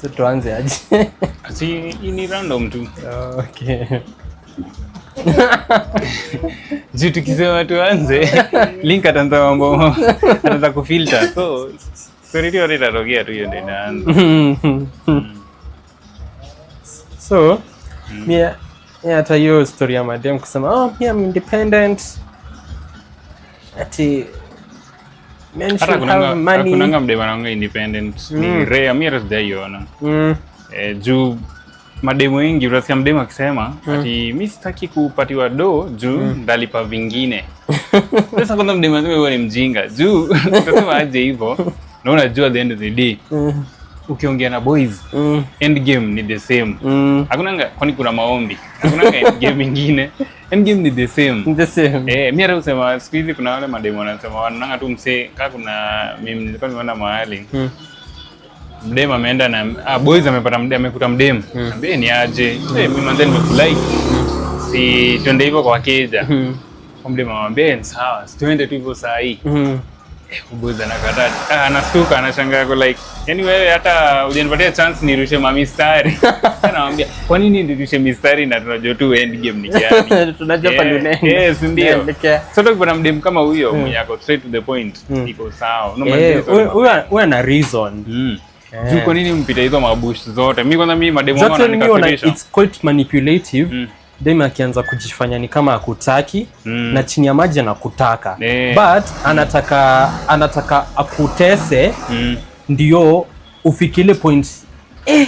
So tuanze aje? Si hii ni random tu. Okay. Juu tukisema tuanze, link ataanza mambo, ataanza kufilter. So story yote itatokea tu, hiyo ndio inaanza. So mia mi hata hiyo story ya madem kusema, "Oh, me, I'm independent," ati men Hata should have money. Kunanga mdem anakuanga independent. Ni rare, mi hata sijaiona. Eh, juu mademu wengi utasikia mdemu akisema ati, "Mi sitaki kupatiwa do juu ndalipa vingine." Sasa kwanza mdemu anasema huyo ni mjinga, juu utasema aje hivyo na unajua at the end of the day ukiongea na boys, end game ni the same. Hakunanga, kwani kuna maombi? Hakunanga end game ingine, end game ni the same. The same. Eh, mi hata usema siku hizi kuna wale mademu wanasema wanaonanga tu msee kaa, kuna mimi nilikuwa nimeona mahali mdem ameenda na boys amepata mdem, amekuta mdem, ambie, "Ni aje? Eh, mimi manze nimekulike, si twende hivyo kwa keja?" Kwa mdem amwambia, "Ni sawa, si twende tu hivyo saa hii." Eh, boys anakataa. Ah, anastuka, anashangaa kwa like, yani wewe hata hujanipatia chance nirushe mamistari. Anamwambia, "Kwa nini nirushe mistari na tunajua tu end game ni gani?" Tunajua pale Eh, unaenda. yes, ndio. Unaelekea. Sasa ukipata mdem kama huyo mwenye ako straight to the point, iko sawa. No, Eh, manze, huyo ana reason. Eh. Juu kwa nini mpita hizo mabush zote? Mi kwanza mi mademu wangu Actually, mi wana, wananikasirisha. it's quite manipulative. Dem akianza kujifanya ni kama akutaki na chini ya maji anakutaka, but anataka akutese ndio ufike ile point, "Eh,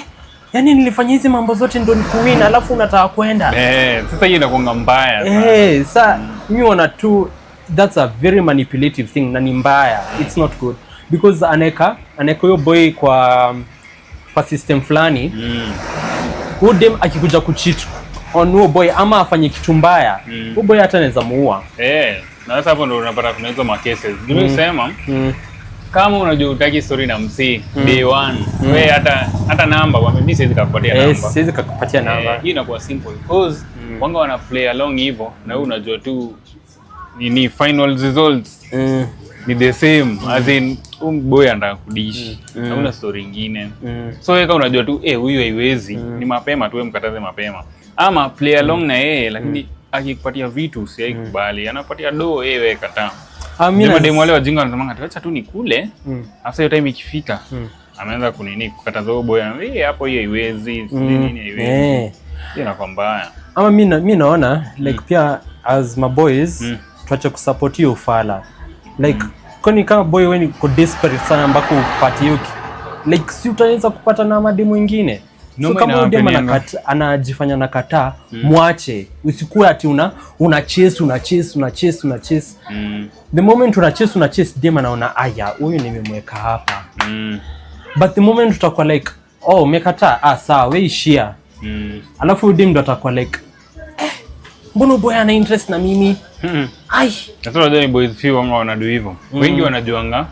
yani nilifanya hizi mambo zote ndo nikuwin, alafu unataka kwenda." Eh, sasa hiyo inakuanga mbaya sana. Eh, sa mi wana tu that's a very manipulative thing na ni mbaya. It's not good because anaeka huyo boy kwa system fulani. Huyo dem akikuja kucheat on huyo boy ama afanye kitu mbaya, huyo boy hata anaweza muua. Eh, na sasa hapo ndo unapata kuna hizo macases. Nimesema kama unajua utaki story na msee day one, we hata namba kwa mimi siwezi kukupatia Eh, namba. siwezi kakupatia namba. Eh, hiyo inakuwa simple because wanga wana play along hivyo na wewe unajua tu nini final results ni the same, as in huyu boy anataka kudishi, hakuna story ingine. So wewe kama unajua tu, eh, huyu haiwezi, ni mapema tu wewe mkataze mapema ama play along na yeye, lakini akikupatia vitu usiai kubali. Anapatia do, yeye wewe kataa. Ah, mi Ndio mademu wale wajinga wanasemanga ati, "Acha tu nikule." Sasa hiyo time ikifika ameanza kunini, kukataza huyo boy, eh, hapo hiyo haiwezi, sijui nini haiwezi. Eh. Hiyo inakuwa mbaya. Ama mi naona like pia as maboys tuache kusupport hiyo ufala. Like kwani kama boy wewe ni uko desperate sana ambako upate hiyo like si utaweza kupata na mademu wengine? So Noma kama huyo dem inawapenianga. anajifanya nakataa, mwache. Usikuwe ati una chase, una chase, una chase, una chase. The moment una chase, una chase, dem anaona, "Aya, huyu nimemweka hapa." But the moment utakuwa like, "Oh, umekataa, ah, sawa, we ishia," alafu huyu dem ndo atakuwa like, "Eh, mbona boy ana interest na mimi? Ai." Sasa unajua ni boys few wanga wanadu hivyo. Wengi wanajuanga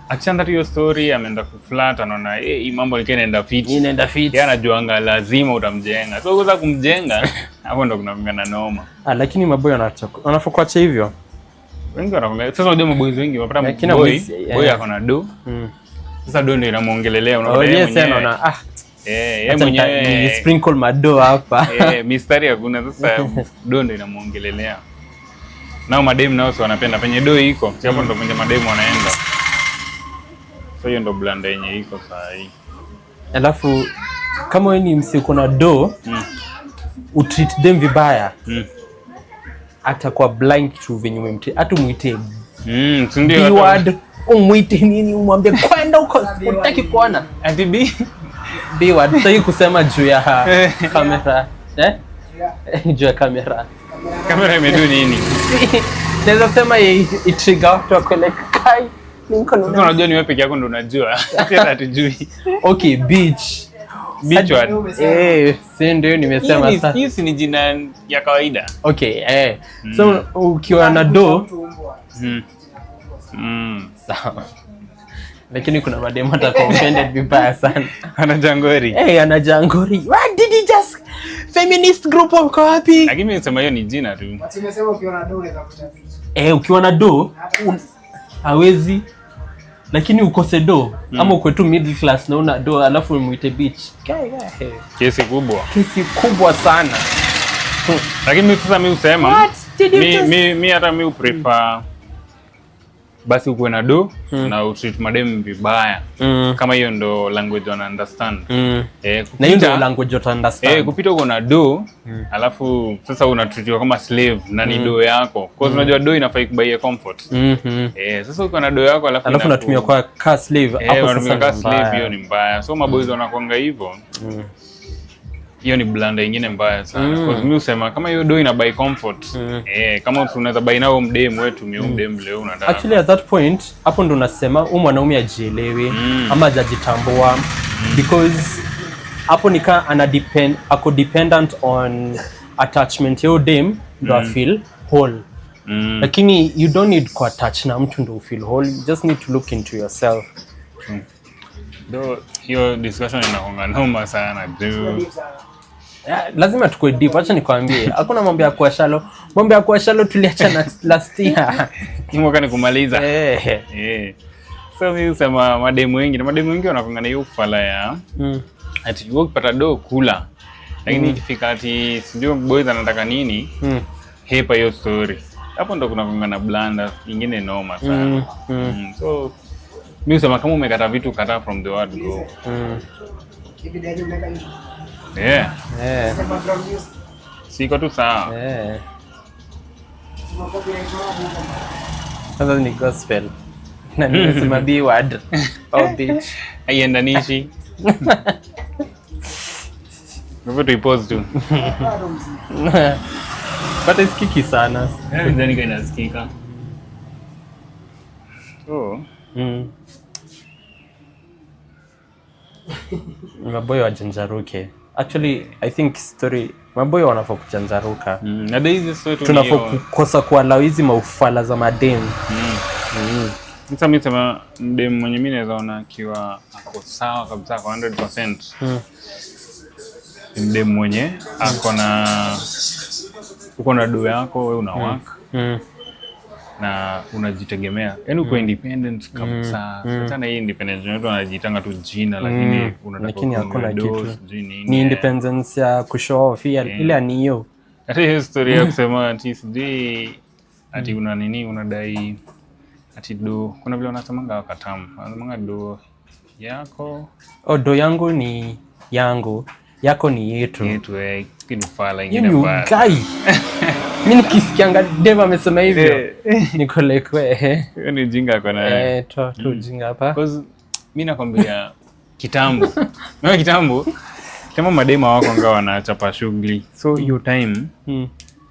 akishaanza tu hiyo story, ameenda kuflirt, anaona, eh, hii mambo nikiwa inaenda fit. Inaenda fit. Yeye anajuanga lazima utamjenga. So kuweza kumjenga, hapo ndo kuna na noma. Ah, lakini maboy wanafaa kuacha hivyo. Wengi wanakwambia sasa, unajua maboys wengi wanapata Lakini boy, boy ako na do. Sasa do ndio inamuongelelea, Oh, unapata yeye yes, mwenyewe. anaona, ah, Eh, yeye acha mwenyewe ni sprinkle mado hapa. Eh, mistari hakuna, sasa do ndio inamuongelelea. Nao mademu nao si wanapenda penye do iko, si hapo ndo penye mademu wanaenda. So hiyo ndo blunder yenye iko saa hii. Alafu kama wewe ni msee uko na do, utreat them vibaya, atakuwa blind to venye umemtreat. Hata umwite Si ndio B word, umwite nini, umwambie kwenda huko, utaki kuona. Ati B? B word sitaki kusema juu ya kamera, eh? Juu ya kamera. Kamera imedu nini? Naweza sema itrigger watu wako like, "Kai, niko Sasa unajua ni wewe peke yako ndo unajua. Sisi hatujui. Okay, beach. Beach word. Eh, si ndio nimesema sasa. Hii si ni jina ya kawaida. Okay, eh. So ukiwa na do sawa. Lakini kuna mademu atakuwa offended vibaya sana. Ana jangori. Eh, ana jangori. "What did you just, feminist group wako wapi?" Lakini mimi nasema hiyo ni jina tu. Eh, ukiwa na do hawezi. Lakini ukose do ama ukwe tu middle class na una do, alafu muite bitch. Guy, guy. Kesi kubwa. Kesi kubwa sana. Lakini mi sasa mi husema What did you mi, mi hata mi uprefer basi ukuwe na do na utreat madem vibaya, kama hiyo ndo language wana understand. Eh, Na hiyo ndio language uta understand. Eh, kupita uko na do, alafu sasa unatreatiwa kama slave na ni do yako. Cause unajua do inafai kubuyia comfort. Eh, sasa uko na do yako alafu Alafu unatumia kwa car slave, eh, hapo unatumia sasa kama ni slave, mbaya. hiyo ni mbaya. So maboys wanakuanga hivyo. Hiyo ni blunder ingine mbaya sana. Cause mi husema kama hiyo do ina buy comfort. Eh, kama unaweza buy nao mdem wetu, tumia mdem leo unataka. Actually, at that point, hapo ndo unasema huyu mwanaume ajielewi ama hajajitambua, because hapo nika ana depend, ako dependent on attachment ya dem ndo mm. feel whole. Lakini you don't need kuattach na mtu ndo feel whole, you just need to look into yourself. Though hiyo discussion inakuanga noma sana juu Yeah, lazima tukue deep. Acha nikwambie, hakuna mambo ya kuwa shallow. Mambo ya kuwa shallow tuliacha na last year. Hii mwaka ni kumaliza. Eh. Eh. So mi husema mademu wengi na mademu wengi wanakuanga na hiyo ufala ya ati wewe ukipata do kula, lakini ikifika ati sijui boys anataka nini, hepa hiyo story. Hapo ndo kuna na blunder ingine noma sana. So mi husema kama umekata vitu, kata from the word go. Yeah. Siko tu sawa. Eh. Sasa ni gospel na nimesema B word au bitch. Haiendanishi. Hivyo tuipause tu. But isikiki sana. Sidhani kama inasikika. So, Maboyo wajanjaruke. Actually, I think story maboyo wanafaa kujanjaruka. Na the easiest way tu ni Tunafaa hiyo. kukosa kuallow hizi maufala za madem. Sasa mimi sema mdem mwenye mimi naweza ona akiwa ako sawa kabisa kwa 100% ni mdem mwenye ako na, uko na do yako, wewe una work na unajitegemea, yaani uko independent kabisa. Sasa na hii independent watu wanajitanga tu jina, lakini unataka Lakini hakuna ukunue do, kitu. sijui nini. Ni independence ya kushow off ile ni hiyo. Hata hiyo story ya kusema ati sijui ati una nini, unadai ati do, kuna vile wanasemanga wakatamu, wanasemanga do yako Oh, do yangu ni yangu, yako ni yetu. Yetu, eh, kitu fala Hiyo ingine ni mbaya. ugai. Mi nikisikianga dem amesema hivyo, niko like, we Hiyo ni ujinga ako nayo. Eh, toa tu ujinga hapa. Cause mi nakwambia kitambo, na kitambo kama madema wako nga wanachapa shughuli, so hiyo time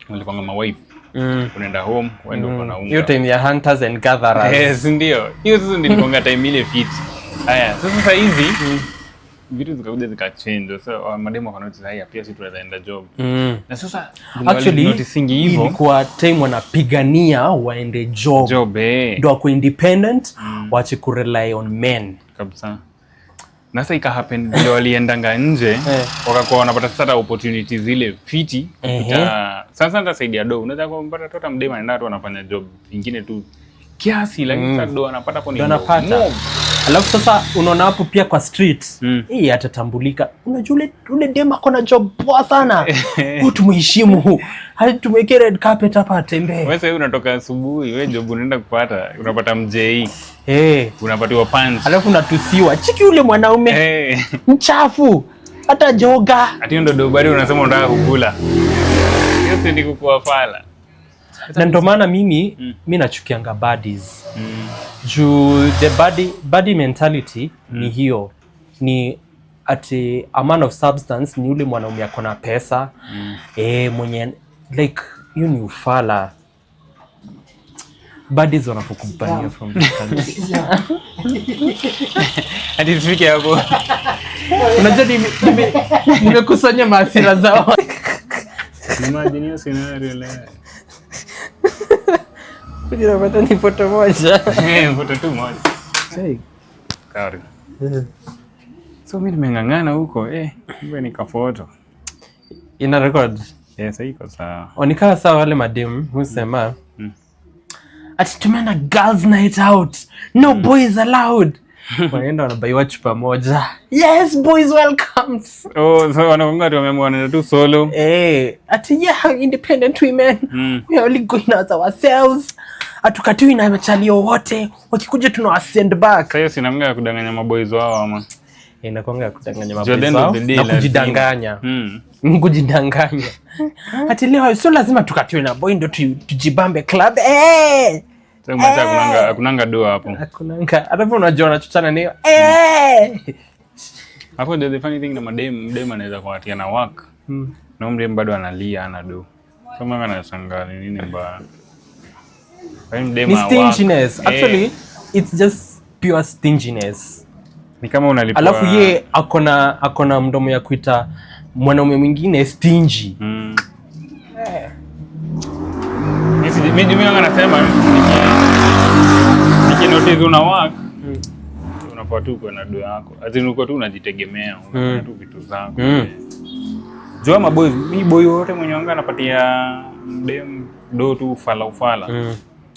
walikuwanga mawife, unaenda home uende uko na unga. Hiyo time ya hunters and gatherers. Yes, ndio hiyo sasa ndio ilikuwanga time ile fit. Haya, sasa hizi vitu zikakuja zikachange, so mademu wakanotice, haya, pia si tunaweza enda job. Na sasa Actually, noticingi hivyo ilikuwa time wanapigania waende job, job, eh. ndo wako independent, waache kurely on men. Kabisa. Na sasa ika happen vile waliendanga nje, wakakuwa wanapata sasa hata opportunity zile fiti kupita. Sasa hata saidi ya do unaweza kumpata tu hata mdema anaenda tu anafanya job ingine tu kiasi, lakini sasa do anapata hapo ni Ndo anapata. mob. Alafu sasa unaona hapo pia kwa street, hii atatambulika. Unajua ule dem ako na job poa sana, huyu tumheshimu, hadi tumwekee red carpet hapa atembee. Wewe sasa unatoka asubuhi, wewe job unaenda kupata, unapata mjei, unapatiwa punch. Alafu unatusiwa, chiki ule mwanaume mchafu, hata joga. Ati hiyo ndo do bado unasema unataka kukula. Hiyo si ni kukua fala. Na ndo maana mimi mi nachukianga baddies, juu the baddie mentality ni hiyo, ni ati a man of substance ni yule mwanaume ako na pesa, mwenye like, hiyo ni ufala. Baddies wanapokubania from the country. Ati tufike hapo. Unajua nimekusanya mahasira zao. Imagine hiyo scenario leo. Unapata ni foto moja. Eh, foto tu moja. Sorry. So mi nimeng'ang'ana huko, eh, kumbe nikafoto. Ina record. Eh, sasa iko sawa. Onikaa sawa wale madem husema Ati tumeenda girls night out, no boys allowed. Wanaenda wanabaiwa chupa moja, yes boys welcome. Oh, so wanakuanga ati wameamua wanaenda tu solo. Eh, ati yeah, independent women, we are only going out ourselves, hatukatiwi na machali wowote, wakikuja tunawasend back. Sasa hiyo si namna ya kudanganya maboys wao ama? Inakuanga ya kudanganya Juu at the maboys end of wao the day na lazima. kujidanganya. Kujidanganya ati leo sio lazima tukatiwe na boy ndo tujibambe club, eh. Sasa kumaanisha hakunanga doa hapo. Hakunanga. Alafu unajua wanachochana ni hiyo, eh. Hapo the funny thing na madem, mdem anaweza kuwatia na work. Na mdem bado analia ana do. So mimi anashangaa ni nini mbaya. Kwa hiyo mdem Ni hawork. stinginess. Eh, Actually it's just pure stinginess. Ni kama unalipwa. Alafu ye akona mdomo ya kuita mwanaume mwingine stingy. Mimi wanga nasema niki notice una work, unafaa tu kuwa na do yako. As in uko tu unajitegemea, unafanya tu vitu zako. Jua maboys, mi boy wote mwenye wanga anapatia mdem do tu ufala ufala.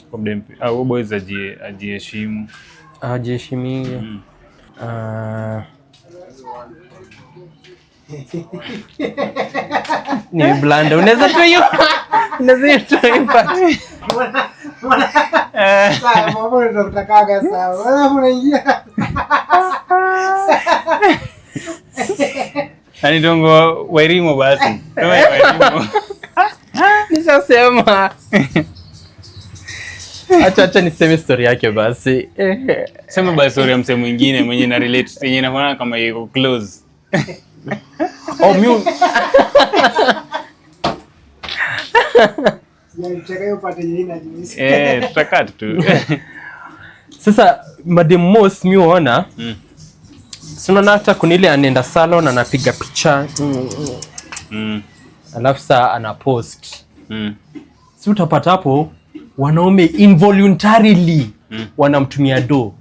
Kwa mdem au boys ajiheshimu. Ajiheshimie. Ah. Ni blunder. Unaweza tu hiyo. Unaweza tu hiyo part. Sawa, mambo ndo tutakaga sawa. Wewe unaingia. Yaani tongo Wairimu basi. Kama Wairimu. Nishasema. Acha niseme story yake basi. Sema basi story ya msee mwingine mwenye na relate yenye inafanana kama iko close. Oh, mi Sijacheka hiyo part yenye inajihisi. Eh, tutakaa tu. Sasa madem most mi huona, si unaona hata kuna ile anaenda salon anapiga picha, alafu saa ana post. Si utapata hapo wanaume involuntarily wanamtumia do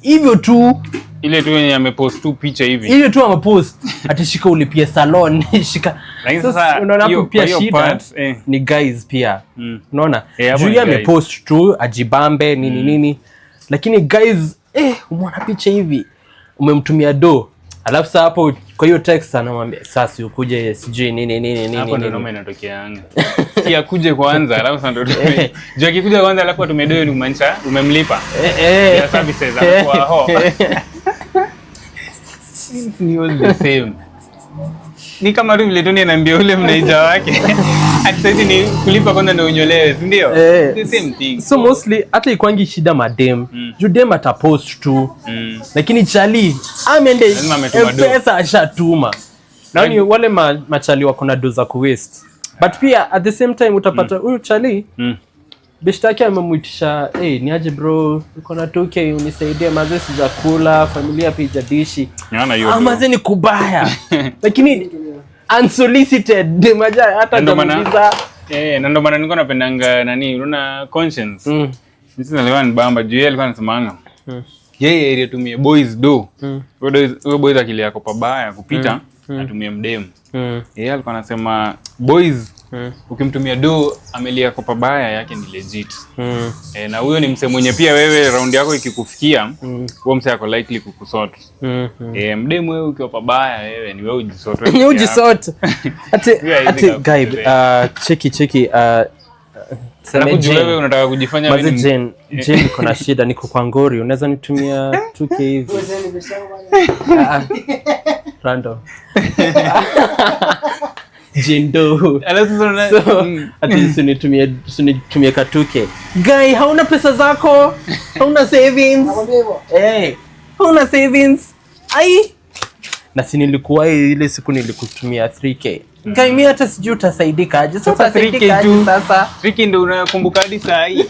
hivyo tu. Ile tu yenye amepost tu picha hivi. Ile tu amepost ati shika ulipie salon, shika. Lakini Sasa sasa unaona hapo pia kwa hiyo shida part, eh. ni guys pia. Unaona? Eh, hapo Juu ni yeye guys. amepost tu ajibambe nini nini, lakini guys, eh, umeona picha hivi umemtumia do, alafu sasa hapo kwa hiyo text anamwambia sasa ukuje sijui nini nini nini Hapo ndo nini. noma inatokeanga. Si akuje kwanza alafu sasa ndo tume. Juu akikuja kwanza alafu atumie do ni kumaanisha umemlipa. Eh, eh. Their services amekuwa ho. Ni all the same. Ni kama tu vile Tony anaambia ule mnaija wake. Ati saizi ni kulipa kwanza ndio unyolewe, si ndio? Eh. The same thing. So mostly hata ikwangi shida madem, juu dem atapost tu, lakini chali ameende Lazima ametuma do. Mpesa ashatuma na ni wale machali wako na do za kuwaste, but pia at the same time utapata huyu chali beshte yake amemuitisha, hey, ni aje bro, uko na 2K unisaidie maze, sijakula, familia pia ijadishi. Naona hiyo Ah, do. maze ni kubaya, lakini unsolicited maja hata Ndio maana- hajamuuliza. Eh, na ndio maana nilikuwa napendanga nani, unaona Conscience. Sisi alikuwa ni bamba juu yeye alikuwa anasemanga. Yeye ili atumie boys do. Huyo boys akili yako pabaya kupita atumie mdemu. Yeye alikuwa anasema boys ukimtumia do amelia kwa pabaya yake ni legit. Eh, na huyo ni msee mwenye pia wewe round yako ikikufikia, huo msee ako likely kukusort. Eh, mdemu wewe ukiwa pabaya wewe ni wewe ujisort wewe Ni peke yako. ujisort. Ati Huyo hawezi ati guy, kukutetea. Cheki cheki, tuseme Alafu juu Jane. wewe unataka kujifanya wewe Maze ni Jane, Jane niko na shida, niko kwa ngori, unaweza nitumia 2K hivi? Ah, ah. Random. Jane Doe. Alafu sasa So, ati usinitumie ka 2K. Guy, hauna pesa zako, hauna savings. Nakwambia hivyo. Eh, hauna savings. Ai. Na si nilikuwa ile siku nilikutumia 3K. Guy, mi hata sijui utasaidika aje. Sasa Sasa 3K utasaidika aje tu. sasa? Tricky ndio unakumbuka hadi saa hii.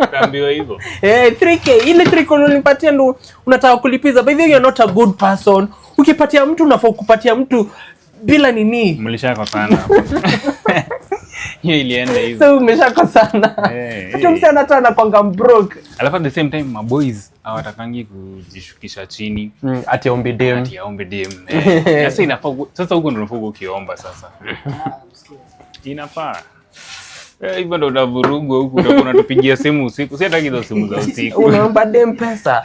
Utaambiwa hivyo. Eh, 3K ile 3K ulinipatia ndo unataka kulipiza. By the way, you're not a good person. Ukipatia mtu unafaa kupatia mtu bila nini. Mlishakosana hapo. Hiyo ilienda hivyo. So umeshakosana. Eh, Hata eh. msee hata anakwanga broke. Alafu at the same time maboys hawatakangi kujishukisha chini. Ati ombi dem. Ati aombe dem. Eh. Sasa inafaa sasa huko ndio unafaa ukiomba sasa. Inafaa. Eh, hivyo ndo utavurugwa huku, utakuwa unatupigia simu usiku. Si hataki hizo simu za usiku. Unaomba dem pesa.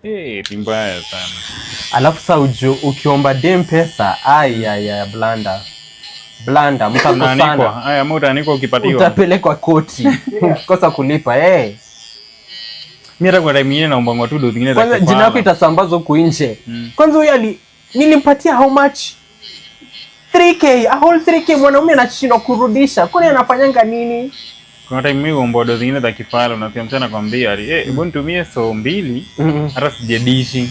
Eh, ni mbaya sana. Alafu sa uju ukiomba dem pesa, ai ai ai, blunder. Blunder, mtakosana. Unaanikwa. Haya, ama utaanikwa ukipatiwa. Utapelekwa koti ukikosa kulipa, eh. Mimi hata kuna time nyingine naombangwa tu do zingine za Kwanza jina kifala. yako itasambazwa huku nje. Kwanza huyu ali nilimpatia how much? 3K, a whole 3K, mwanaume anashindwa kurudisha. Kwani anafanyanga nini? Kuna time mimi huomba do zingine za kifala, unasikia mtu anakwambia ati eh, hebu nitumie so mbili hata sijadishi.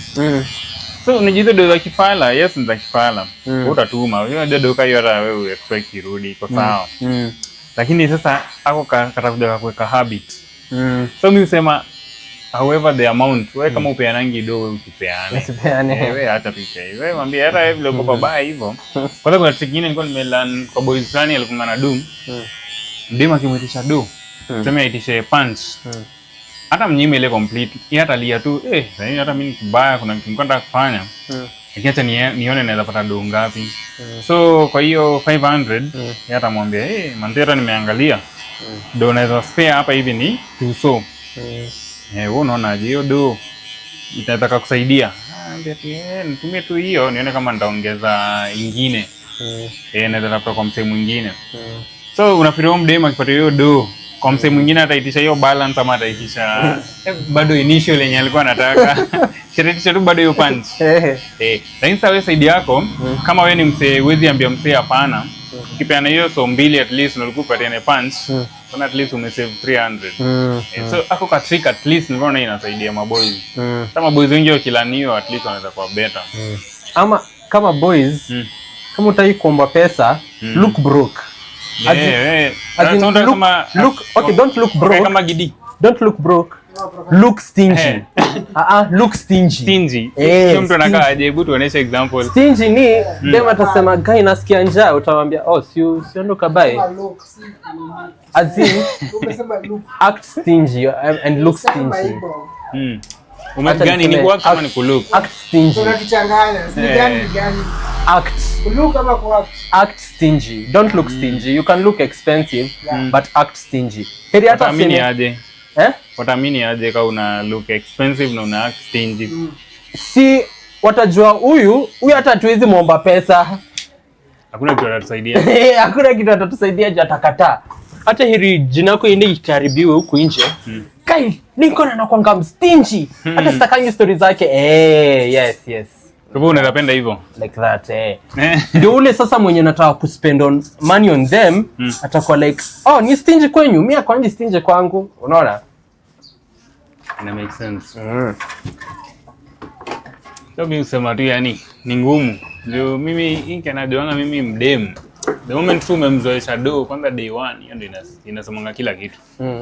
So unajiza do za kifala, yes ni za kifala. Wewe utatuma. Wewe unajua do hiyo hata wewe expect irudi iko sawa. Lakini sasa ako katakuja kuweka habit. So mimi husema however the amount, wewe kama upeanangi do, wewe usipeane. Usipeane. Eh, wewe acha picha hiyo. Wewe mwambie hata wewe vile uko pabaya hivyo. Kwanza kuna trick nyingine nilikuwa nimelearn kwa boys fulani alikuwa na do. Dem akimwitisha do, tuseme aitishe punch. Hata mnyime ile complete, yeye atalia tu, eh, sasa hata mimi ni kibaya, kuna kitu nilikuwa nataka kufanya. Lakini acha nione naweza pata do ngapi. So kwa hiyo 500, yeye atamwambia, eh, manze hata nimeangalia. Do naweza spare hapa hivi ni two so. Eh, wewe unaonaje hiyo do itaweza kukusaidia? Ah, ambia tu, eh, nitumie tu hiyo nione kama nitaongeza ingine. Eh, naweza tafuta kwa msee mwingine. So unafikiria huyo mdem akipata hiyo do kwa msee mwingine ataitisha hiyo balance ama ataitisha bado initial yenye alikuwa anataka? Ataitisha tu bado hiyo punch. Eh, lakini sasa wewe side yako, kama wewe ni msee huwezi ambia msee hapana. Ukipeana hiyo so mbili, at least unalikuwa upatiane punch. Kuna at least umesave 300. Eh, so ako ka trick at least nilikuwa inasaidia maboys. Kama boys wengi wakilaniwa, at least wanaweza kuwa better. Ama kama boys, kama utaki kuomba pesa, look broke. As in, So unataka look, okay, don't look Okay, broke. kama Gidi. Don't look broke. Look stingy. Eh. Ah ah, look stingy. Stingy. Eh, Sio mtu anakaa stingy. aje, hebu tuoneshe example. Stingy ni dem atasema, "Guy, nasikia njaa," utamwambia, "Oh, si usiondoka, bye." Sema look, si As in, umesema look. act stingy and look Sema stingy. hivyo. Acha Gani ni niseme, kuact ama ni kulook? Act stingy. Unatuchanganya. Si gani ni gani? Act. Kulook ama kuact? Act stingy. Don't look stingy. You can look expensive, but act stingy. Heri hata Wataamini aseme, aje? eh? Wataamini aje kama una look expensive na una act stingy? Si watajua huyu huyu hata hatuwezi muomba pesa. Hakuna kitu atatusaidia. Hakuna kitu atatusaidia juu atakataa. Hata heri jina yako iende ikaribiwe huku nje. Kai, Lincoln anakuanga mstingy. Hata sitakangi story zake. Eh, yes. Kwa hivyo unaweza penda hivyo. Like that, eh. Eh. Ndio ule sasa mwenye nataka kuspend on money on them atakuwa like, "Oh, ni stingy kwenyu, mimi akwangi stingy kwangu." Unaona? Ina make sense. So mimi husema tu yani ni ngumu. Ndio mimi inke najuanga mimi mdem. The moment tu umemzoesha do kwanza day one, hiyo ndio inasemanga kila kitu.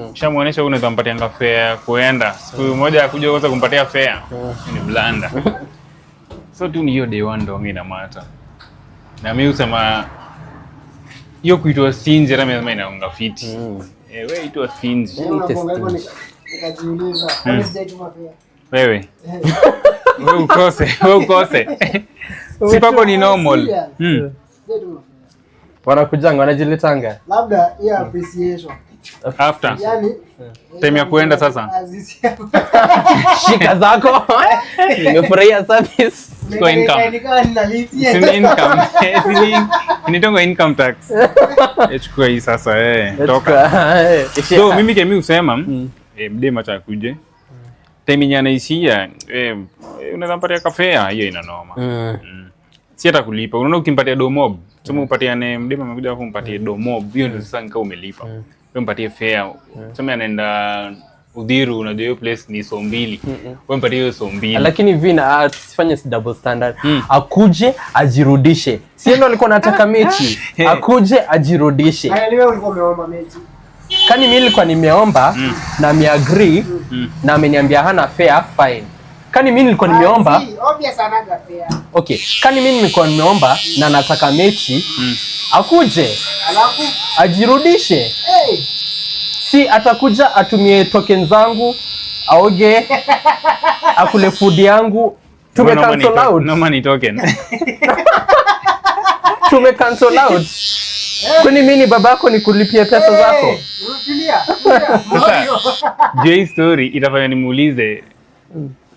Ukishamuonesha unaweza mpatianga fare ya kuenda. Siku moja akuja kwanza kumpatia fare. Ni blunder. So tu ni hiyo day one ndio ina matter. Na mimi husema hiyo kuitwa stingy hata mimi nasema inaunga fiti. Eh, wewe itwa stingy. Yaani unaponga hivyo nikajiuliza, kwani sijaituma fare? Wewe. Wewe ukose, wewe ukose. Si kwako ni normal. Serious? Sijaituma fare. Wanakujanga, wanajiletanga. Labda hiyo appreciation. After. Yaani Time ya kuenda sasa. Azizi. Shika zako. Nimefurahia service. Chukua income. Nikawa ninalipia. Si ni income. Si ni inaitwanga income tax. Eh, chukua hii sasa eh. Toka. So mimi kemi husema eh, mdem acha akuje. Time yenye anaishia eh, unaweza mpatia kafare, hiyo ina noma. Si hata kulipa. Unaona ukimpatia do mob, tuseme upatiane mdem amekuja hapo umpatie do mob, hiyo ndio sasa nikaa umelipa. Wewe mpatie fare. Tuseme anaenda Udhiru, unajua hiyo place ni so mbili. Wewe mpatie hiyo so mbili. Lakini Vina, tusifanye double standard. Akuje ajirudishe. Si ndo alikuwa anataka mechi. Akuje ajirudishe. Haya, ni wewe ulikuwa umeomba mechi. Kani mimi nilikuwa nimeomba na ameagree na ameniambia hana fare, fine. Kani mimi nilikuwa nimeomba, Ah, si, obvious anaga fare. Okay. Kani mimi nilikuwa nimeomba na nataka mechi, akuje Alafu ajirudishe. hey, Si atakuja atumie token zangu, aoge, akule food yangu. Tume No money cancel out. No money token. Tume cancel out. Kwani mimi ni babako nikulipie pesa zako? Eh, tulia, tulia. Moyo. Juu hii story itafanya nimuulize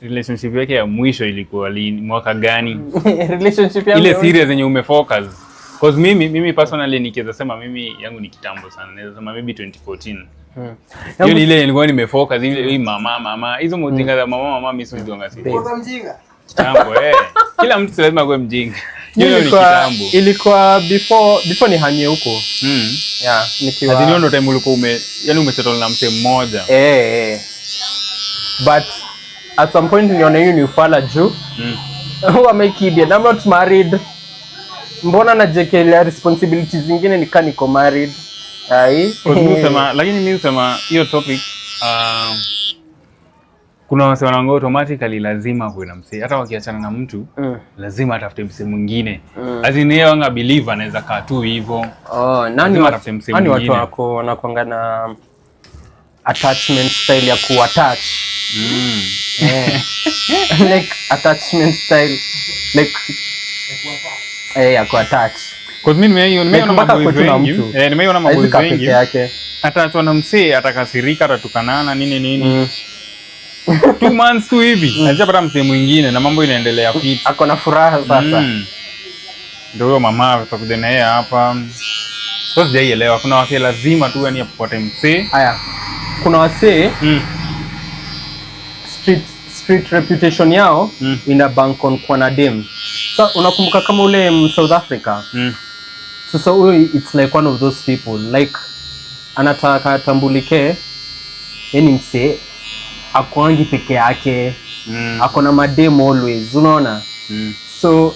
relationship yake ya mwisho ilikuwa lini, mwaka gani? Relationship yangu Ile serious yenye umefocus. 'Cause mimi personally nikiweza sema, mimi yangu ni kitambo sana. Naweza sema maybe 2014. Hiyo ni ile nilikuwa nimefocus, ile hii mama mama, hizo mjinga za mama mama, mimi sijuanga si. Kwa mjinga. Kitambo eh. Kila mtu si lazima akuwe mjinga. Hiyo ni Ilikuwa, kitambo. Ilikuwa before nihamie huko. Yeah, nikiwa As in hiyo ndo time ulikuwa ume yani umesettle na msee mmoja. Eh, eh. But at some point niona hiyo ni ufala juu who am I kidding? I'm not married. Mbona najiekelea responsibilities zingine nikaa niko married? Ai. Kwa mimi husema, lakini mimi husema hiyo topic, kuna wase wanaongea automatically lazima kuwe na msee, hata wakiachana na mtu lazima atafute msee mwingine. As in yeye wanga believe anaweza kaa tu hivyo. Oh, nani Lazima atafute msee nani watu mwingine. wako wanakuanga na attachment style ya kuattach. Eh. Like attachment style, like ya kuattach. Cause mimi nimeiona Mpaka maboys kwetu na wengi. mtu. Eh, nimeiona Hawezi maboys kaa peke wengi. yake. Ataachwa na msee, atakasirika, atatukanana, nini nini. 2 months tu hivi alishapata msee mwingine na mambo inaendelea fit. Ako na furaha sasa. Ndio huyo mama tutakuja na yeye hapa. Sasa sijaielewa, kuna wasee lazima tu yani apate msee. Haya. Kuna wasee street reputation yao ina bank on kuwa na dem. Sa unakumbuka kama ule South Africa? Sasa huyo, it's like one of those people, like anataka atambulike yani msee akwangi peke yake, ako na madem always, unaona? So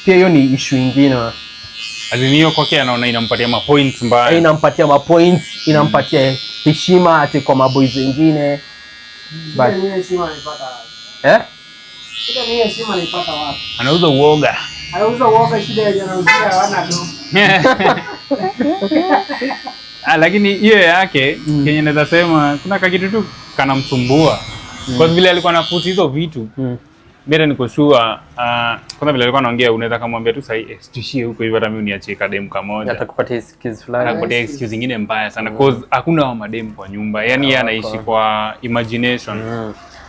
pia hiyo ni issue ingine. As in hiyo kwake anaona inampatia ma points mbaya. Eh, inampatia ma points, inampatia heshima ati kwa maboys wengine. Shida ni hiyo heshima anaipata wapi? Eh? Shida ni hiyo heshima anaipata wapi? Anauza uoga. Anauza uoga, shida yenye anauzia hawana do. Ah, lakini hiyo yake kenye naweza sema kuna kakitu tu kanamsumbua. Kwa vile alikuwa anaputi hizo vitu. Mimi hata niko sure, kwanza vile alikuwa anaongea, unaweza kumwambia tu sahi, eh, tuishie huko hivi, hata mimi uniachie kademu kamoja. Atakupatia excuse fulani. Anakupatia excuse zingine mbaya sana, cause hakuna wa mademu kwa nyumba. Yaani yeye anaishi kwa imagination.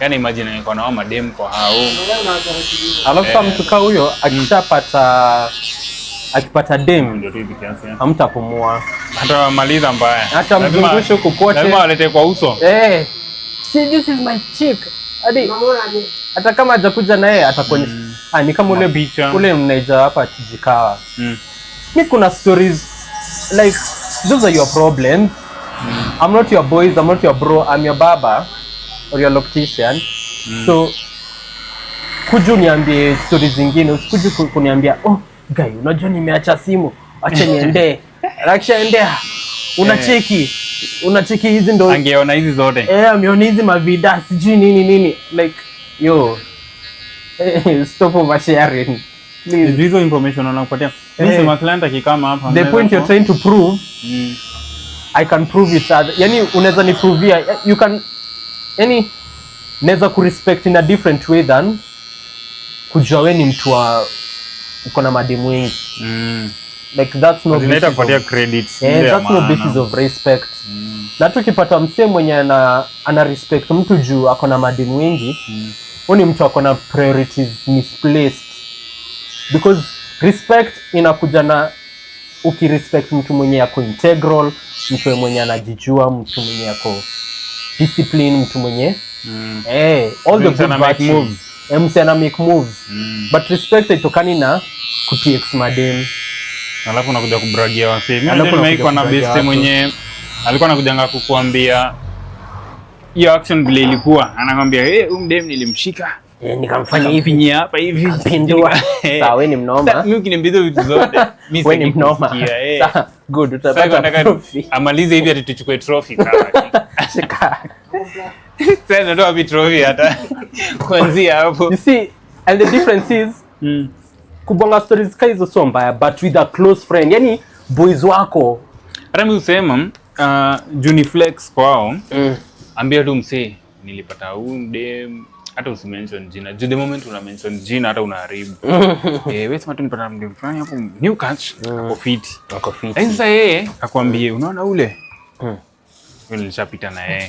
Yaani imagine kwa na wa mademu kwa hao. Unaona unaweza. Alafu sasa mtu kaa huyo akishapata akipata dem, Ndio tu hivi kiasi. hamtapumua. Hata maliza mbaya. Hata mzungushe huku kote. Lazima walete kwa uso. Eh, see, this is my chick. Hadi Unamuona aje? Hata kama hajakuja naye atakuonyesha. Ah, ni kama ule Mapicha. Ule mnaija hapa Tijikawa. Mi kuna stories, like those are your problems. I'm not your boys, I'm not your bro, I'm your baba or your loctician. So kuja uniambie stories zingine, usikuju kuniambia, "Oh guy, unajua nimeacha simu, acha niendee." Akishaendea, unacheki unacheki hizi ndo Angeona hizi zote. Eh, ameona hizi mavida, sijui nini nini, like yo, stop oversharing, please. Hizo information wanakupatia. Mimi Eh. sema client akikama hapa. The point you're trying to prove, I can prove it yani unaweza niprovia, you can, yani naweza kurespect in a different way than kujua we ni mtu wa uko na mademu wengi. Like that's no Zinaita basis kupatia of, credits. eh, ile ya that's no maana. basis of respect. Na tukipata msee mwenye ana respect mtu juu ako na mademu wengi, huu ni mtu ako na priorities misplaced, because respect inakuja na ukirespect mtu mwenye ako integral, mtu mwenye anajijua, mtu mwenye ako discipline, mtu mwenye eh, all the Mtu good ana make virtues. moves. Eh, mse ana make moves. But respect haitokani na kutx madem. Alafu unakuja kubragia wasee. Mimi Alafu unajua nimewahi unakuja kuwa na kubragia beste watu. mwenye alikuwa anakujanga kukuambia hiyo action vile ilikuwa. Anakwambia, "Eh, huyu mdem nilimshika. Eh, nikamfanya hivi. Nikamfinyia hapa hivi." Pindua. Eh. Sawa, we ni Sasa, mnoma. mimi ukiniambia hizo vitu zote, mimi We ni sitaki mnoma. kusikia, eh. Sawa, good, Sasa utapata nataka trophy. amalize hivi ati tuchukue trophy, sawa. Shika. Sasa natoa wapi trophy hata kuanzia hapo? You see, and the difference is kubonga stories ka hizo sio mbaya, but with a close friend, yani boys wako. Hata mimi husema, juu ni flex kwao, ambia tu msee nilipata huyu mdem. Hata usimention jina. Juu the moment una mention jina, hata unaharibu. Wewe sema tu nipata mdem fulani hapo new catch, ako fiti. Wako fiti. Lakini sasa yeye akwambie, unaona ule? Yule nilishapita na yeye.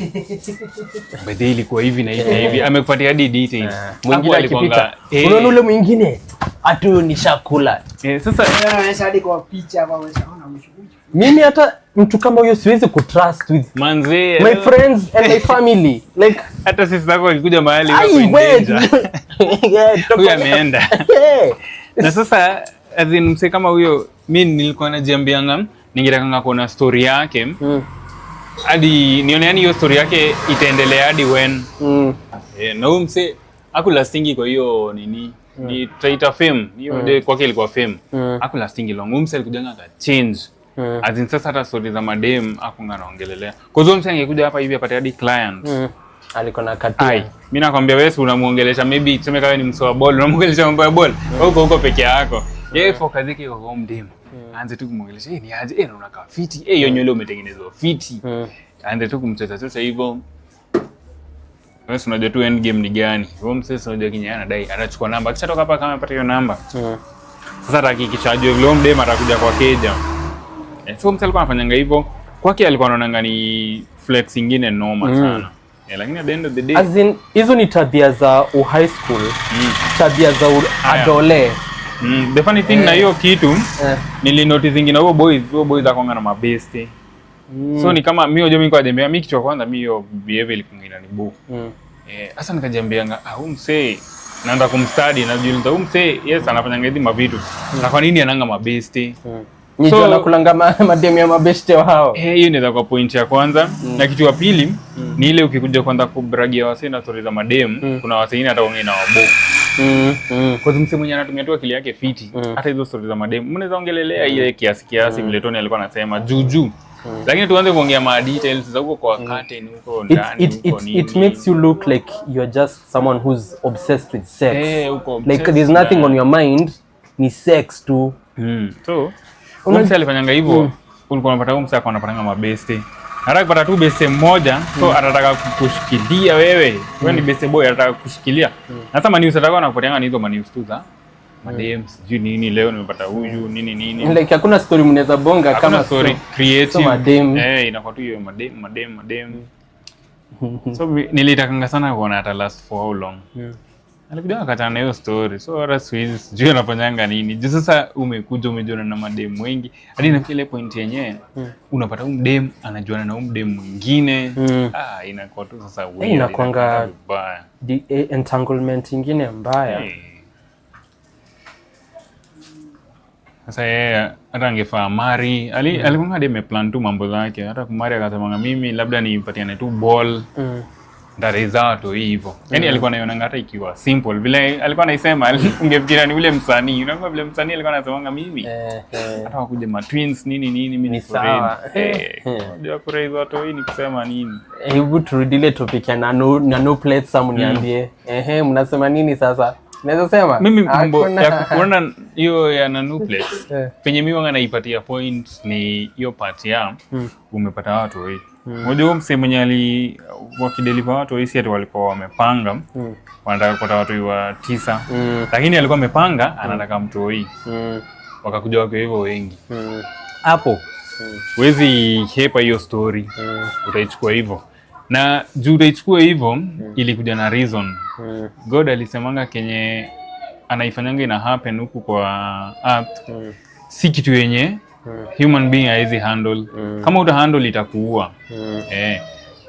By the way, ilikuwa hivi na hivi na hivi. Amekupatia hadi details. Mwingine Hapo alikuwanga, akipita, unaona ule mwingine, ati huyu nishakula. Sasa Anaonyesha hadi kwa picha hapa, anaonyesha huyu. Mimi hata mtu kama huyo siwezi kutrust with manze my friends and my family, like hata sisi zako akikuja mahali ai, wako in wait. danger. Yeah, Huyu ameenda. Na sasa, as in, mse kama huyo, mi nilikuwa najiambianga ningetakanga kuona story yake hadi nione, yani hiyo story yake itaendelea hadi when. Na huyu mse hakulastingi kwa hiyo nini, ni tutaita fame hiyo day, kwake ilikuwa fame. Hakulastingi long. Huyu mse alikujanga aka change. As in, sasa hata story za madem hakunga anaongelelea. Kwa hiyo mse angekuja hapa hivi apate hadi client. Alikuwa na katia. Ai, mimi nakwambia wewe si unamuongelesha, maybe tuseme kama ni mse wa ball, unamuongelesha mambo ya ball. Wewe uko huko peke yako. Yeye focus yake iko kwa mdem. Aanze tu kumuongelesha, "Eh, ni aje? Eh, unakaa fiti. Eh, hiyo nywele umetengenezwa fiti." Aanze tu kumcheza chocha hivyo. Wewe si unajua tu end game ni gani. Wewe msee si unajua kinye anadai, anachukua namba. Akishatoka hapa kama amepata hiyo namba. Sasa atahakikisha ajue vile huyo mdem atakuja kwa keja. So msee alikuwa anafanyanga hivyo. Kwake alikuwa anaonanga ni flex ingine noma sana. Lakini at the end of the day, As in, hizo ni tabia za u high school, tabia za u adole. The funny thing na hiyo kitu nilinotice ingine, huo boys akwanga na mabeste. So ni kama mi unajua mi kwa jambia mi kitu ya kwanza, mi hiyo behavior ilikuwa inanibo. Sasa nikajiambianga, ah, huyu msee naanza kumstudy, najiuliza huyu msee, yes, anafanyanga hizi mavitu. Na kwa nini ananga mabeste? Ni So- anakulanga mademu ya mabeshte wao. Eh, hiyo inaweza kuwa point ya kwanza. Na kitu ya pili ni ile ukikuja kwanza kubragia wasee na story za madem, kuna wasee wengine hata wengine na wabo. Kwa sababu msee mwenye anatumia tu akili yake fiti, hata hizo story za madem mnaweza ongelelea ile kiasi kiasi, vile Tony alikuwa anasema juu juu. Lakini tuanze kuongea ma details za huko kwa curtain huko ndani, huko nini. It makes you look like you're just someone who's obsessed with sex. Eh, uko Like obsessed there's nothing na- on your mind, ni sex tu. So, huyu msee alifanyanga hivyo, ulikuwa unapata huyu msee alikuwa anapatanga mabeste. Anataka kupata tu beste mmoja, so anataka kukushikilia wewe. Wewe ni beste boy, anataka kukushikilia. Na sasa manews atakuwa anakupatianga ni hizo manews tu za madem, sijui nini, leo nimepata huyu, nini nini. Like hakuna story mnaweza bonga Hakuna kama story creative. So madem. Eh, inakuwa tu hiyo madem, madem, madem. So nilitakanga sana kuona ata last for how long. Alikuja akachana na hiyo story. So hata siku hizi sijui anafanyanga nini. Juu sasa umekuja umejuana na madem wengi. Hadi nafikia ile point yenyewe unapata huyu mdem anajuana na huyu mdem mwingine. Ah, inakuwa tu sasa weird, Inakuanga inakuwa vibaya. The entanglement ingine mbaya. Eh. Sasa yeye hata angefaa marry, alikuwa hadi ameplan tu mambo zake. Hata kumarry akasemanga mimi labda nipatiane tu ball, ndareza tu hivyo. Yaani alikuwa anaionanga hata ikiwa simple vile alikuwa anaisema, ungefikiria ni ule msanii. Unaona vile msanii alikuwa anasemanga mimi hata wakuje ma twins nini nini, mimi Ni niko sawa. ready. Unajua kuraise watu hii ni kusema nini? Hebu turudile topic ya nano plates, sasa mniambie. Ehe, mnasema nini sasa? Naweza sema? Mimi mambo Hakuna. ya kuona hiyo ya nonuplets, penye mi wanga naipatia point ni hiyo part ya umepata watu wengi. Unajua huyo msee mwenye ali wakideliver watu wengi, si ati walikuwa wamepanga wanataka kupata watu wa 9, lakini alikuwa amepanga anataka mtoi, wakakuja wako hivyo wengi hapo. Huwezi hepa hiyo story, utaichukua hivyo, na juu utaichukua hivyo ilikuja na reason. God alisemanga kenye anaifanyanga ina happen huku kwa earth si kitu yenye human being haezi handle. Kama uta handle itakuua.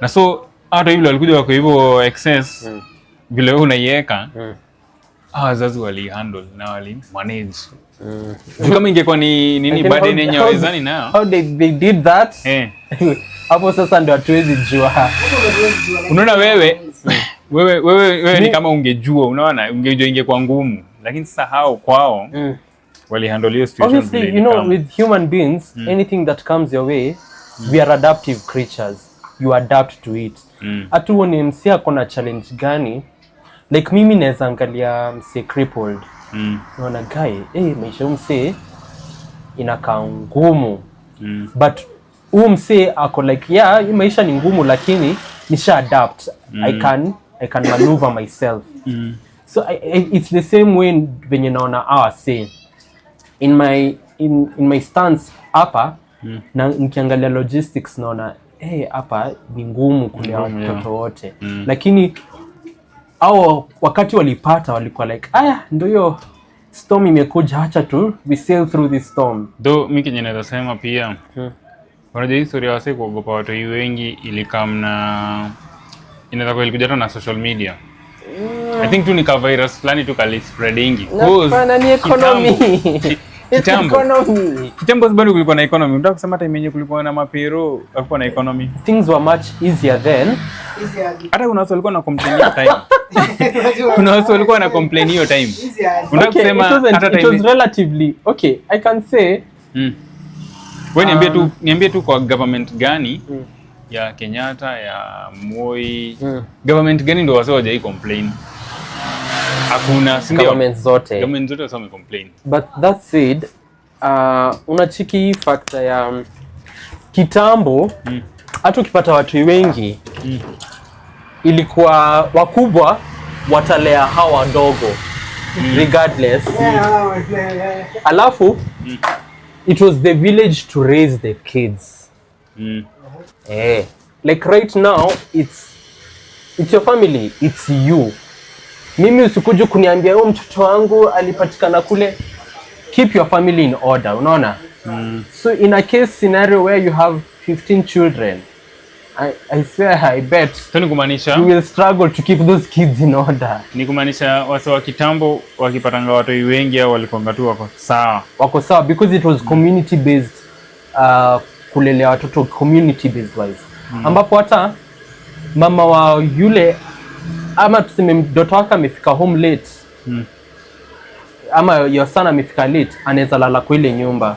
Na so hata hivyo walikuja wako hivyo excess, vile wewe unaiweka, hawa wazazi wali handle na wali manage. Juu kama ingekuwa ni nini, Lakini burden yenye hawezani nayo. How they did that, hapo sasa ndio hatuwezi jua. Unaona wewe ni kama ungejua, unaona, ungejua ingekuwa ngumu, lakini sasa hao kwao walihandle hiyo situation Obviously, vile you know, ilikam. with human beings, anything that comes your way, we are adaptive creatures. You adapt to it. Hata uone msee ako na challenge gani, like mimi naweza angalia msee crippled, naona guy, maisha huyu msee inakaa ngumu, but huu msee ako like, yeah, hii maisha ni ngumu lakini nisha adapt, I can I can maneuver myself. So it's the same way venye naona our say in my stance hapa na nikiangalia logistics naona, hey, hapa ni ngumu kulea Ngumu, yeah. watoto wote, lakini au wakati walipata walikuwa like, "Aya, ndio hiyo storm imekuja, acha tu we sail through this storm." Though mi kenye naweza sema pia, unajua hii story ya wasee kuogopa watoi wengi ilicome na, inaweza kuwa ilikuja hata na social media. I think tu ni ka virus fulani tu kali spreadingi. 'Cause Hapana, ni economy. It's kitambo. economy. Kitambo bado kulikuwa na economy. Unataka kusema time yenye kulikuwa na mapero hakuwa na economy? Things were much easier then. Easy aje. Hata kuna watu walikuwa na complain hiyo time. Unajua- Kuna watu walikuwa na complain hiyo time. Easy aje. Unataka Okay, kusema it wasn't, hata it time was relatively okay, I can say. Wewe niambie tu kwa government gani ya Kenyatta, ya Moi, government gani ndio wasee hawajai complain? Hakuna, si ndio? Government zote. Government zote wasee wamecomplain. But that said, unacheki hii factor ya kitambo, hata ukipata watu wengi, ilikuwa wakubwa watalea hawa wadogo regardless. Alafu it was the village to raise the kids. Eh, like right now it's your family, it's you. Mimi usikuje kuniambia huyo mtoto wangu alipatikana kule. Keep your family in order, unaona? So in a case scenario where you have 15 children, I swear, I bet So ni kumaanisha you will struggle to keep those kids in order. Ni kumaanisha wasee wa kitambo wakipatanga watoi wengi au walikuanga tu wako sawa. Wako sawa because it was community based, kulelea watoto community based wise, ambapo hata mama wa yule, ama tuseme mtoto wake amefika home late, ama your son amefika late, anaweza lala kwa ile nyumba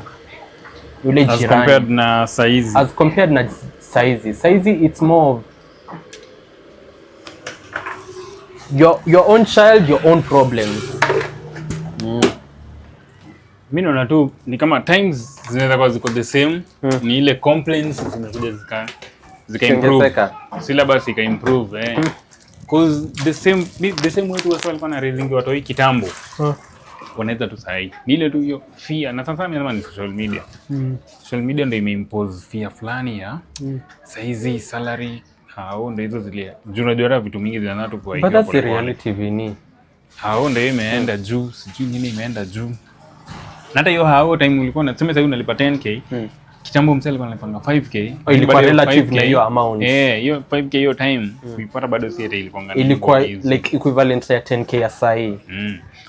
yule As jirani. compared na saizi. As compared na saizi. Saizi it's more of your own child, your own problems. Mi naona tu ni kama times zinaweza kuwa ziko the same, ni ile complaints zimekuja zika improve. Kuongezeka. Syllabus ika improve, eh. 'Cause the same way tu wasee walikuwa na raising watoi kitambo, wanaweza tu sahi. Ni ile tu hiyo fear, na sasa mimi nasema ni social media. Social media ndio imeimpose fear fulani ya saizi salary hao ndio hizo zile juu, unajua hata vitu mingi zinaanza tu But kuhaikiwa that's the polepole. Reality, Vini. Hao ndio imeenda juu, sijui nini imeenda juu. Na hata hiyo hao time ulikuwa unasema sasa unalipa 10K. Kitambo msee alikuwa analipanga 5K. Oh, ilikuwa Bado hiyo relative 5K na hiyo amount. Eh, hiyo 5K hiyo time kuipata bado si ati ilikuwa ngani. Ilikuwa like equivalent ya 10K ya sahi.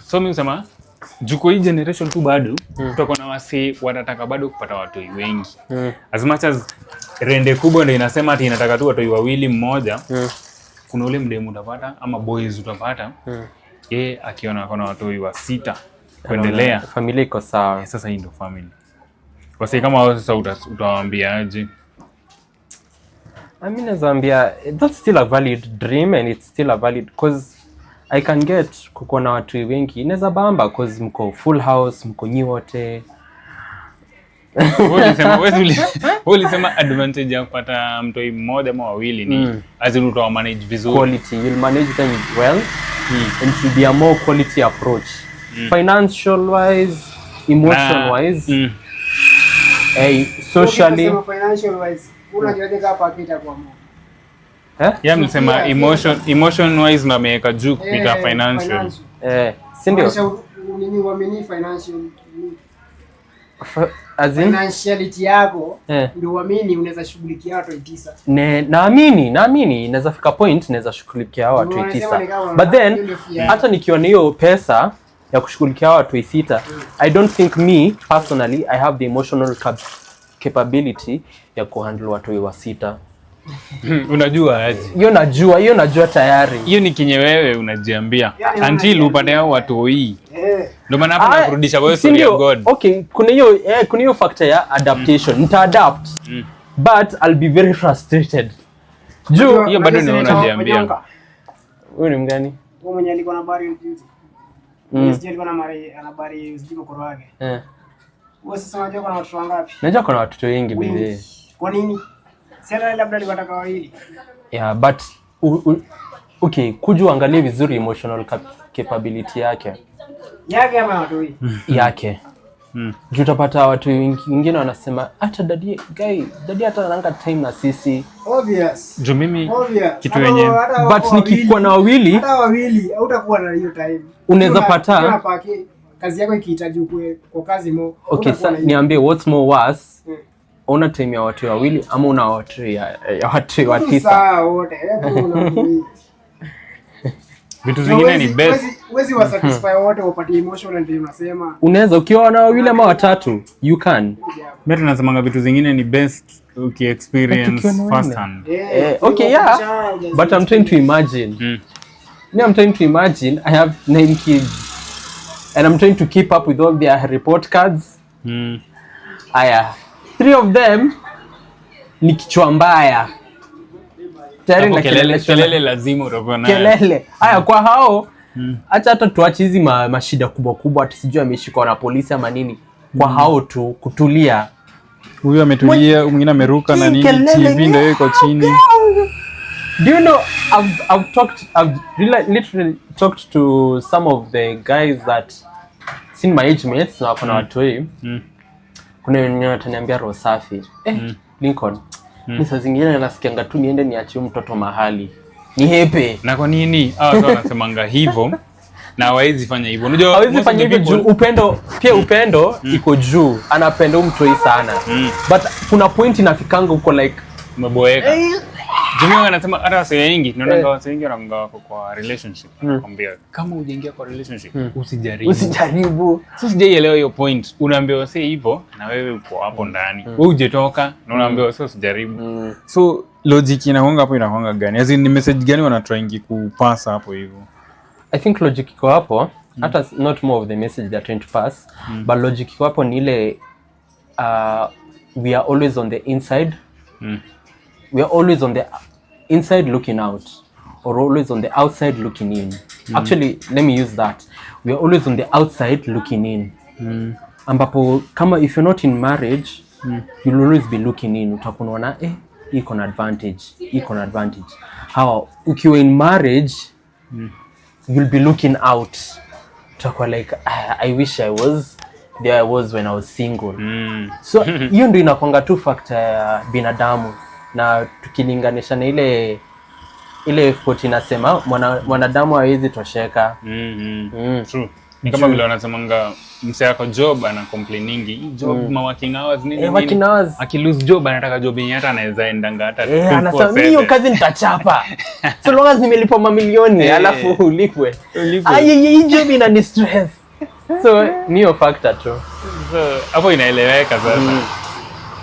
So mimi husema juu kwa hii generation tu bado tutakuwa na wasee watataka bado kupata watoi wengi. As much as rende kubwa ndio inasema ati inataka tu watoi wawili, mmoja, kuna ule mdemu utapata ama boys utapata, yeye akiona akona watoi wa sita kuendelea, Familia iko sawa. Eh, sasa hii ndio family. Wasee kama hao sasa utawaambiaje? I mean, naweza ambia that's still a valid dream and it's still a valid, 'cause I can get kukuwa na watu wengi inaweza bamba 'cause mko full house, mko nyi wote. Wewe ulisema advantage ya kupata mtoi mmoja ama wawili ni as in utawa manage vizuri. Quality, you'll manage them well and it will be a more quality approach, financial wise, emotion wise, eh, socially. Ukisema financial wise, unajuaje kama hapa itakuwa moja? Eh? Yeah, mlisema Yeah, emotion wise ndo ameweka juu kupita Eh, financial. Eh, si ndio? Maanisha nini, uamini financial nini? As in, Financiality yako Eh. ndio uamini unaweza shughulikia watu tisa. Naamini inaweza fika point naweza shughulikia hao watu Unasema tisa, ni kama but then hiyo ndio fear. hata nikiwa na hiyo pesa ya kushughulikia hao watu sita, I don't think me personally I have the emotional capability ya kuhandle watu wa sita. Unajua aje? Hiyo najua, hiyo najua tayari. Hiyo ni kenye wewe unajiambia Yani until unajiambia. upate hao watoi. Eh. Ndio maana hapo Ah, nakurudisha kwa hiyo si story ya ndio? God. Okay, kuna hiyo factor ya adaptation. Nita adapt. But I'll be very frustrated. Juu Hiyo bado Unajua ni Senator unajiambia. Onyonka, huyu ni mgani? huyo mwenye alikuwa na bari juzi. Sijui alikuwa na mari anabari sijui mkoro wake. Eh. Wewe sasa unajua kuna watoto wangapi? Najua kuna watoto wengi Wengi. bidii. Kwa nini? Si hata labda alikuwa anataka wawili. Yeah, but Okay, kuja uangalie vizuri emotional capability yake. Yake ama watoi? Yake. Juu utapata watu wengine wanasema hata daddy guy, daddy hata ananga time na sisi. Obvious. Juu mimi Obvious. kitu yenye Hata But wako nikikuwa na wawili, hata wawili hautakuwa na hiyo time. Unaweza Ukiwa na kazi yako ikihitaji ukue kwa kazi mo. Okay, hautakuwa sa na hiyo. niambie, what's more worse? Una time ya watu wawili ama una watu ya watu wa tisa? Sawa wote. Hebu una Vitu zingine ni best. Huwezi wa satisfy wote wapatie emotional, ndio unasema. Unaweza ukiwa na wawili ama watatu, you can. Mimi tunasemanga vitu zingine ni best uki experience But ukiwa na wanne. first hand. Eh, okay, yeah. But I'm trying to imagine. Me, I'm trying to imagine I have nine kids and I'm trying to keep up with all their report cards. Aya, three of them ni kichwa mbaya. Tayari Hapo na kelele, kelele, kelele lazima utakuwa nayo. Kelele. Aya, kwa hao acha hata tuache hizi mashida kubwa kubwa, ati sijui ameshikwa na polisi ama nini. Kwa hao tu kutulia. Huyu ametulia, mwingine ameruka na nini, Kelele, TV ndio iko chini. Do you know I've really, literally talked to some of the guys that seen my age mates na wako na watoi. Kuna wenye wataniambia roho safi. Eh, Lincoln. Mi saa zingine nasikianga tu niende niachie huyu mtoto mahali. Nihepe. Na kwa nini hawa watu wanasemanga hivyo na hawawezi fanya hivyo? Unajua Hawezi most of fanya the hivyo juu upendo pia, upendo iko juu. Anapenda huyu mtoi sana. But kuna point inafikanga huko like Umeboeka. Jumia anasema hata wasee wengi, naona wasee wengi wanakuanga wako kwa relationship. Anakwambia kama hujaingia kwa relationship, usijaribu. Usijaribu. Sasa sijaielewa hiyo point. Unaambia wasee hivyo na wewe uko hapo ndani. Wewe hujatoka na unaambia wasee usijaribu. So logic inakuanga hapo inakuanga gani? As in, ni message gani wanatrying kupasa hapo hivyo? I think logic iko hapo, hata not more of the message they're trying to pass, but logic iko hapo ni ile we are always on the inside, we are always on the inside looking out or always on the outside looking in. Actually, let me use that: we are always on the outside looking in, ambapo kama if you're not in marriage, you'll always be looking in. Utakuwa unaona, eh, iko na advantage, iko na advantage hawa. Ukiwa in marriage, you'll be looking out. Utakuwa like, "Ah, I wish I was there I was when I was single." So hiyo ndio inakwanga tu factor ya binadamu, na tukilinganisha na ile quote inasema mwanadamu hawezi tosheka. True. Ni kama vile wanasemanga msee ako job ana complainingi hii job, ma working hours, nini Eh, nini. working hours. Aki lose job anataka job yenye hata anaweza endanga hata Eh, anasema mimi hiyo 24/7. kazi nitachapa so long as nimelipwa mamilioni. Alafu ulipwe. Ulipwe. Ai, hii job inani stress. So ni hiyo factor tu. So, hapo inaeleweka sasa.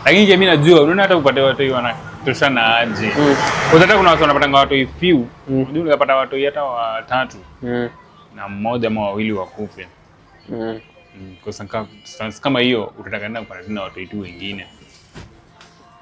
Lakini je, mimi najua unaona hata upate watu wanatoshana aje. Kwa hata kuna watu wanapatanga watu few. Unajua unapata watu hata watatu na mmoja ama wawili wakufe. Kwa sababu kama hiyo utataka nenda kupata tena watu tu wengine.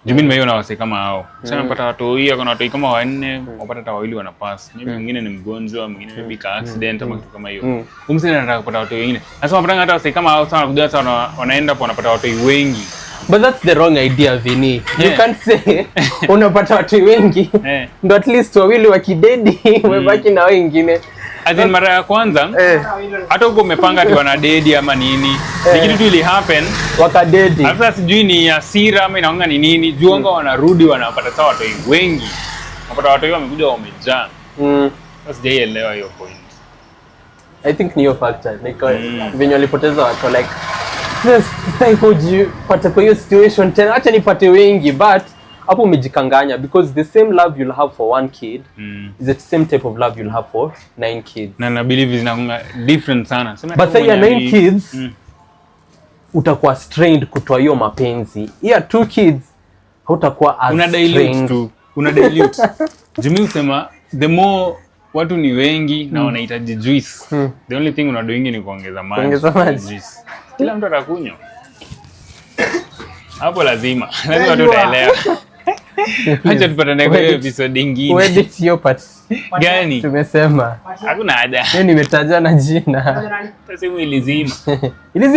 Juu mimi nimeiona wasee kama hao. Sasa napata watu hii, kuna watu kama wanne, wapata hata wawili wanapass. Maybe mwingine ni mgonjwa, mwingine maybe ka accident ama kitu kama hiyo. Mm. Msee anataka kupata watu wengine. Sasa wanapata hata wasee kama hao sana kuja sasa wanaenda hapo wanapata watu wengi. But that's the wrong idea, Vini. You can't say unapata watu wengi ndo at least wawili wakidedi umebaki na wengine. As in, mara ya kwanza hata huko umepanga ati wanadedi ama nini. Ni kitu tu ili happen. Wakadedi. Alafu sasa sijui ni hasira ama inaonga ni nini. Juu wanga wanarudi wanapata sawa watu wengi. Wanapata watu wamekuja wamejaa. Sasa sijaielewa hiyo point. I think ni hiyo factor like venye walipoteza watu like, "Yes, sitaki kujipata kwa hiyo situation tena, acha nipate wengi." But hapo umejikanganya because the same love you'll have for one kid is the same type of love you'll have for nine kids. Na believe zinakuanga different sana. Sema But tu say ya mwenye nine kids, utakuwa strained kutoa hiyo mapenzi. Ya two kids hautakuwa as Una dilute strained. tu. Una dilute. Jimmy husema the more watu ni wengi na wanahitaji juice. The only thing unadoingi ni kuongeza maji. Kuongeza maji. Juice. Kila mtu atakunywa. Hapo lazima. Lazima watu utaelewa. Acha tupatane kwa hiyo episode ingine. Uedit hiyo part. Gani? Tumesema. Hakuna haja. Hiyo nimetaja na jina. Hata simu ilizima. Ilizima.